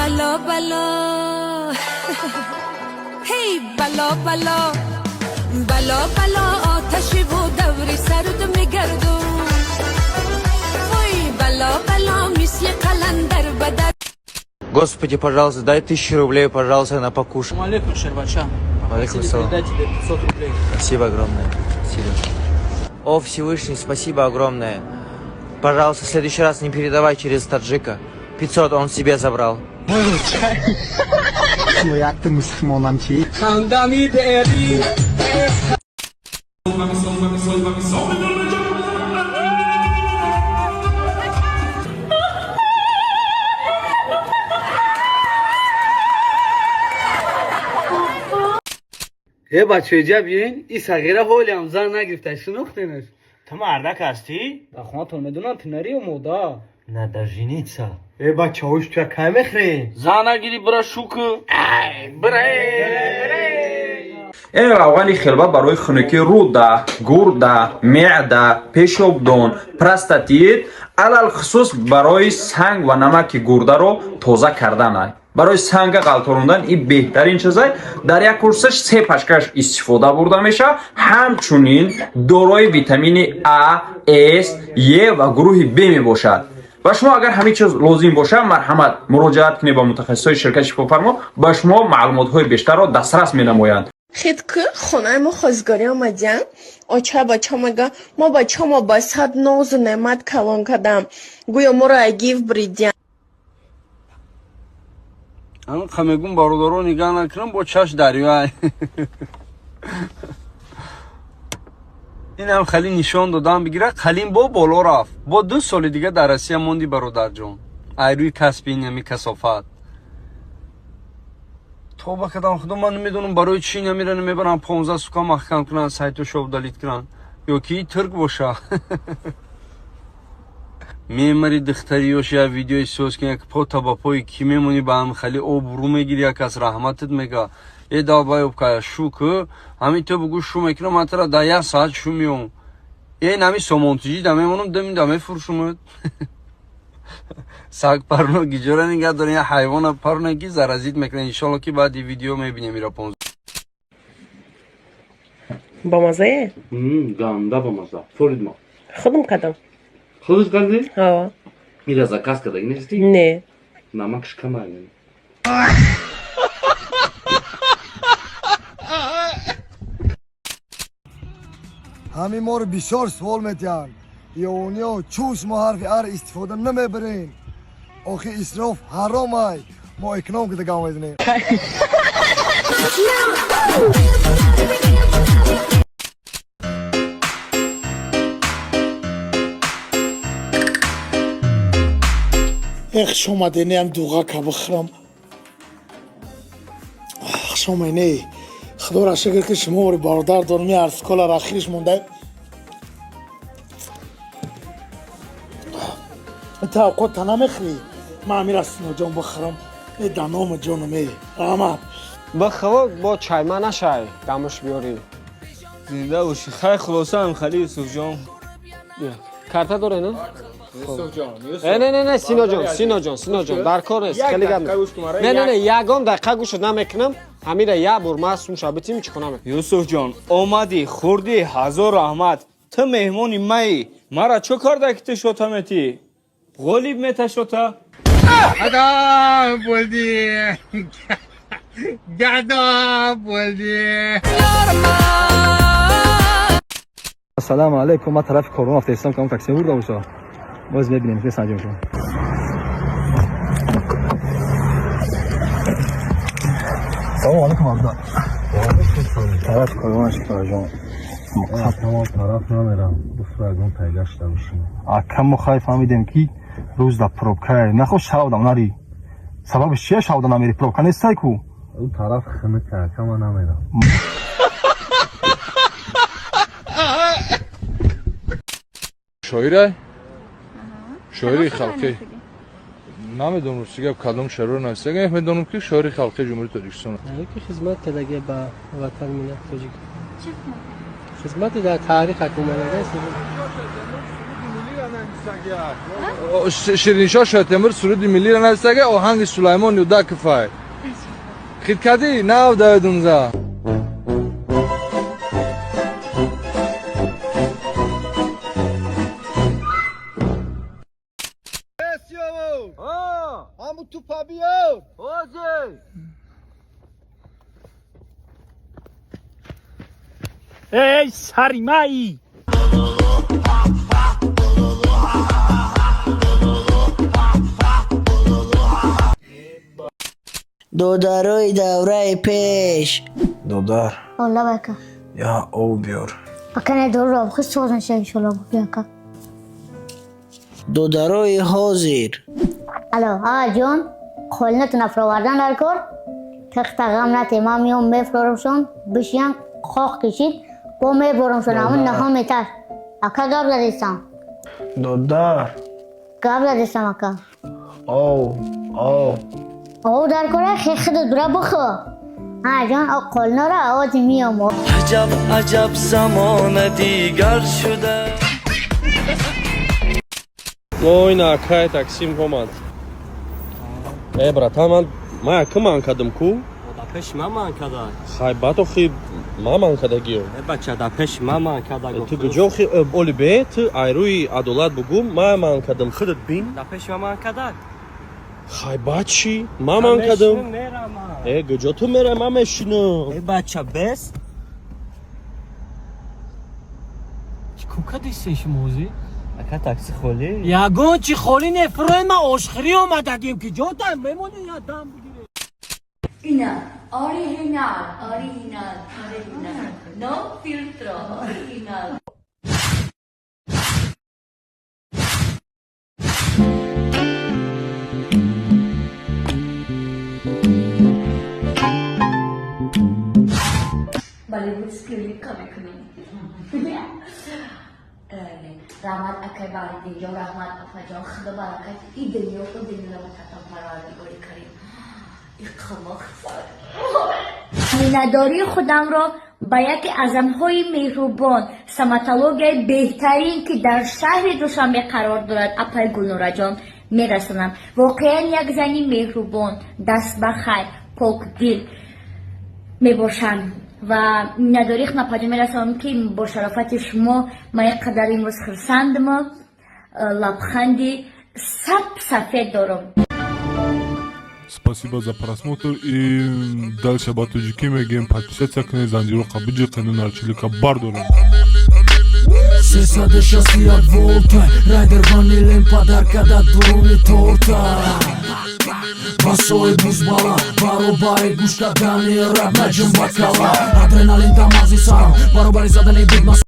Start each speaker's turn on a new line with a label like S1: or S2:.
S1: Бало бало, ҳей, бало бало, бало бало, оташиву даври сард мегардум. Ой, бало бало, мисли қаландар ба дар.
S2: Господи, пожалуйста, дай 1000 рублей, пожалуйста, на покушать.
S3: Алейкум, Шербача.
S2: Алейкум салам.
S3: Передать тебе 500 рублей.
S2: Спасибо огромное. Спасибо. О, Всевышний, спасибо огромное. Пожалуйста, в следующий раз не передавай через таджика. 500 он себе забрал.
S4: Якта мусулмонам чӣ?
S3: Хандами дери.
S5: Е, бачаҷа, биёин, и сағира ҳолиам зан нагирифта, шинохтенаш.
S6: Ту мардак ҳастӣ?
S5: Дар хонатон медонам, ту нари омода.
S6: Надо жениться.
S4: Э, бачаҳош, туя кай мехӯрем?
S5: Зан нагири, бира шуку. Бира.
S7: Ин равғани хелба барои хунукии рӯда, гурда, меъда, пешобдон, простатит, алалхусус барои санг ва намаки гурдаро тоза карданай. Барои санга ғалтонондан ин беҳтарин чизай. Дар як курсаш се пачкаш истифода бурда мешавад. Ҳамчунин дорои витамини А, С, Е ва гурӯҳи Б мебошад. Ва шумо агар ҳамин чиз лозим бошад, марҳамат, муроҷиат кунед ба мутахассисои ширкати Шифофармо, ба шумо маълумотҳои бештарро дастрас менамоянд.
S8: Хед ки хонаи мо хозгорӣ омадиян, оча бача мега: мо бачамо ба сад нозу неъмат калон кардам, гӯё моро агив бридиян.
S5: Ан мегум, бародаро, нигаҳ накунам, бо чаш дарёай. Инам хали нишон додам бигира, қалим бо боло рафт. Бо 2 соли дига дар Россия монди, бародарҷон. Ай рӯи касби инами касофат. Тоба кардам, худо, ман намедонам барои чӣ намера намебарам, 15 сука маҳкам кунанд, сайтошо удалить кунанд. Ё ки турк боша. Мемари, духтариёш я видеои соз ки як пота ба пои ки мемонӣ, ба ҳам хали обрӯ мегири, як кас раҳматат мега. Е, долбоёб, кая шу ку, ҳамин ту бугӯ, шу мекунам, ман тара дар як саат шу меом. Е, нами сомонтиҷи да мемонам, дами да мефурӯшумад. Саг парно гиҷора нигаҳ дорем, я ҳайвона парно ки заразить мекунад. Иншолло, ки баъди видео мебинем ира 15.
S9: Бамазае?
S10: Ганда бамаза. Форидма.
S9: Худам кардам.
S10: Худат кардӣ?
S9: Ҳа.
S10: Ира заказ кардаги нестӣ?
S9: Не.
S10: Намакш камай.
S4: Ҳамин моро бисёр суол метиҳанд: ёниё, чӯ шумо ҳарфи ар истифода намебарем? Охи исроф ҳаромай, мо эконом кида гап мезанем.
S11: Эх, шомаденеам дуғака бихӯрам. Шомайне, худоро шукр, ки шумо бародар дорам. Арскола рахириш монда та авқота намехӯрӣ. Ман амира Синоҷон бихӯрам. Э, даному ҷонум, э, раҳмат.
S12: Бихӯ, бо чайма нашай, дамаш биёрӣ.
S3: Зинда бошӣ. Хай, хулосаам хали, Юсуфҷон.
S12: Карта доре, на?
S3: Юсуфҷон.
S12: Не, не, не, Синоҷон, Синоҷон, Синоҷон, дар кор нест, хеле гап. Не, не, не, ягон дақиқа гӯшт намекунам. Ҳамира як бор ман сумша битим, чӣ кунам?
S3: Юсуфҷон, омадӣ, хӯрдӣ, ҳазор раҳмат. Ту меҳмони маӣ. Мара чӣ карда ки ту шота метӣ? Ғолиб мета шота.
S13: Адам bo'ldi. Gado bo'ldi.
S14: Ассалому алайкум, ман тарафи Корвон рафта истам, кам такси бурда боша. Боз мебинем, месанҷем шумо. Салому алайкум, Абдо. Тарафи Корвон шикораҷон.
S15: Ман тараф намерам. Буфрагон пайда шуда бошем.
S14: Ака, мо хай фаҳмидем, ки рӯз дар пробкае. Нахо шавдам нари. Сабабиш чия, шавда намери? Пробка нестай ку?
S15: Ӯ тараф хунука, ака, ман намерам.
S16: Шоира? Шоири халқӣ. Намедонам, рости гап, кадом шеърро нависага, медонам, ки шоири халқии Ҷумҳурии Тоҷикистон.
S17: Ки хизмат кардаги ба ватан, миллат тоҷик. Хизмати дар таърих омадагааст.
S16: Шириншоҳ Шоҳтемур суруди миллиро нависага, оҳанги Сулаймон Юдаковай. Хит кардӣ? Нав даведунза.
S13: Ҳаму тупа биёр.
S11: Эй, саримаи!
S2: Додарои давраи пеш.
S15: Додар.
S18: Ола, ака.
S15: Я об биёр.
S18: Ака, не дору обхи соз меша, иншолло, ака.
S2: Додарои ҳозир.
S18: Алло, а ҷон, қолинатон фуровардан дар кор? Тахта ғам нате, ман миём мефурорумшон, бишиян қоқ кишид, бо меборомшон, ҳамун наҳо метар. Ака, гап задистам.
S15: Додар.
S18: Гап задистам, ака.
S15: Ов, ов.
S18: Ов дар кора, хе худат бура бихӯ. А ҷон, қолинора овози миём.
S6: Аҷаб, аҷаб замона дигар шуда.
S19: Ой, на акай таксим омад. Э, братан, ман якм ман кардам ку?
S6: Да пеши ман ман када.
S19: Хай, баъд охи ман ман кардагиё.
S6: Э, бача, да пеши ман ман када.
S19: Ту куҷо хи оли бе, ту айрӯи адолат бугӯ, ман ман кардам, худат бин.
S6: Да пеши ман ман када.
S19: Хай, баъд чӣ? Ман ман кардам. Э, куҷо ту мерай, ман мешинам.
S6: Э, бача, бес.
S17: Чӣ кор кардисен шумо ҳозир?
S6: Ака, такси холӣ?
S17: Ягон чӣ холӣ не, фурои ман ошхӯрӣ омадагим, ки ҷо дар мемонӣ, я дам бигирем.
S1: Ина, original, original, original. No filtro, original. Bollywood клиника мекунем. Раҳмат, акай Баҳриддинҷон, раҳмат, апаҷон, худо баракат и дунё ку дунёро бататон парвардигори карим.
S18: Миннатдории худамро ба яке аз занҳои меҳрубон, стоматологияи беҳтарин, ки дар шаҳри Душанбе қарор дорад, апай Гулнораҷон мерасонам. Воқеан як зани меҳрубон, дастбахайр, покдил мебошанд ва миннатдории худам апаҷон мерасонам, ки бо шарофати шумо ман ин қадар имрӯз хурсандму лабханди саб сафед дорам.
S16: Спасибо за просмотр и дальше ба тоҷикӣ мегӯем: подписаться кунед, занҷироқа биҷиқену нарчилика бардорем.
S20: 361 волта, райдер ванилем падарка да дуруни торта. Басои бузбала баробари гӯш кардани рап наҷум ба кала. Адреналин дар мағзи сарам баробари задани бит.